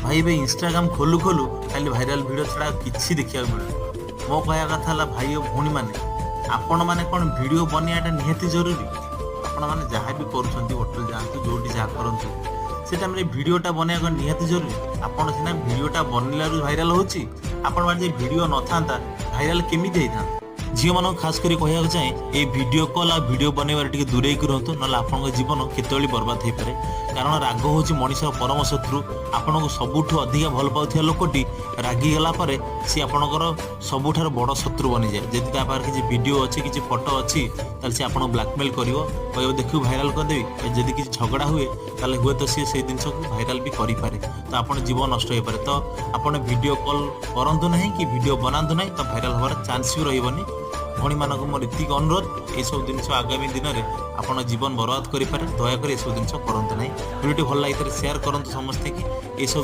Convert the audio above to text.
ଭାଇ, ଏବେ ଇନଷ୍ଟାଗ୍ରାମ ଖୋଲୁ ଖୋଲୁ ଖାଲି ଭାଇରାଲ ଭିଡ଼ିଓ ଛଡ଼ା ଆଉ କିଛି ଦେଖିବାକୁ ମିଳୁନି। ମୋ କହିବା କଥା ହେଲା, ଭାଇ ଓ ଭଉଣୀମାନେ, ଆପଣମାନେ କ'ଣ ଭିଡ଼ିଓ ବନେଇବାଟା ନିହାତି ଜରୁରୀ? ଆପଣମାନେ ଯାହା ବି କରୁଛନ୍ତି, ହୋଟେଲ ଯାଆନ୍ତୁ, ଯେଉଁଠି ଯାହା କରନ୍ତୁ, ସେ ଟାଇମ୍ରେ ଭିଡ଼ିଓଟା ବନେଇବା କ'ଣ ନିହାତି ଜରୁରୀ? ଆପଣ ସିନା ଭିଡ଼ିଓଟା ବନେଇଲାରୁ ଭାଇରାଲ ହେଉଛି। ଆପଣ ଯଦି ଭିଡ଼ିଓ ନଥାନ୍ତା, ଭାଇରାଲ କେମିତି ହେଇଥାନ୍ତା? ଝିଅମାନଙ୍କୁ ଖାସ କରି କହିବାକୁ ଚାହେଁ, ଏଇ ଭିଡ଼ିଓ କଲ୍ ଆଉ ଭିଡ଼ିଓ ବନେଇବାରେ ଟିକେ ଦୂରେଇକି ରୁହନ୍ତୁ, ନହେଲେ ଆପଣଙ୍କ ଜୀବନ କେତେବେଳେ ବର୍ବାଦ ହେଇପାରେ। କାରଣ ରାଗ ହେଉଛି ମଣିଷର ପରମ ଶତ୍ରୁ। ଆପଣଙ୍କୁ ସବୁଠୁ ଅଧିକା ଭଲ ପାଉଥିବା ଲୋକଟି ରାଗିଗଲା ପରେ ସିଏ ଆପଣଙ୍କର ସବୁଠାରୁ ବଡ଼ ଶତ୍ରୁ ବନିଯାଏ। ଯଦି ତା ପାଖରେ କିଛି ଭିଡ଼ିଓ ଅଛି, କିଛି ଫଟୋ ଅଛି, ତାହେଲେ ସେ ଆପଣଙ୍କୁ ବ୍ଲାକମେଲ୍ କରିବ, କହିବ, "ଦେଖିବୁ, ଭାଇରାଲ କରିଦେବି।" ଯଦି କିଛି ଝଗଡ଼ା ହୁଏ, ତାହେଲେ ହୁଏତ ସିଏ ସେଇ ଜିନିଷକୁ ଭାଇରାଲ ବି କରିପାରେ, ତ ଆପଣ ଜୀବନ ନଷ୍ଟ ହୋଇପାରେ। ତ ଆପଣ ଭିଡ଼ିଓ କଲ୍ କରନ୍ତୁ ନାହିଁ କି ଭିଡ଼ିଓ ବନାନ୍ତୁ ନାହିଁ, ତ ଭାଇରାଲ ହେବାର ଚାନ୍ସ ବି ରହିବନି। ଭଉଣୀମାନଙ୍କୁ ମୋର ଏତିକି ଅନୁରୋଧ, ଏସବୁ ଜିନିଷ ଆଗାମୀ ଦିନରେ ଆପଣ ଜୀବନ ବର୍ବାଦ କରିପାରେ। ଦୟାକରି ଏସବୁ ଜିନିଷ କରନ୍ତୁ ନାହିଁ। ଭିଡ଼ିଓଟି ଭଲ ଲାଗିଥିଲେ ସେୟାର କରନ୍ତୁ ସମସ୍ତେ କି ଏସବୁ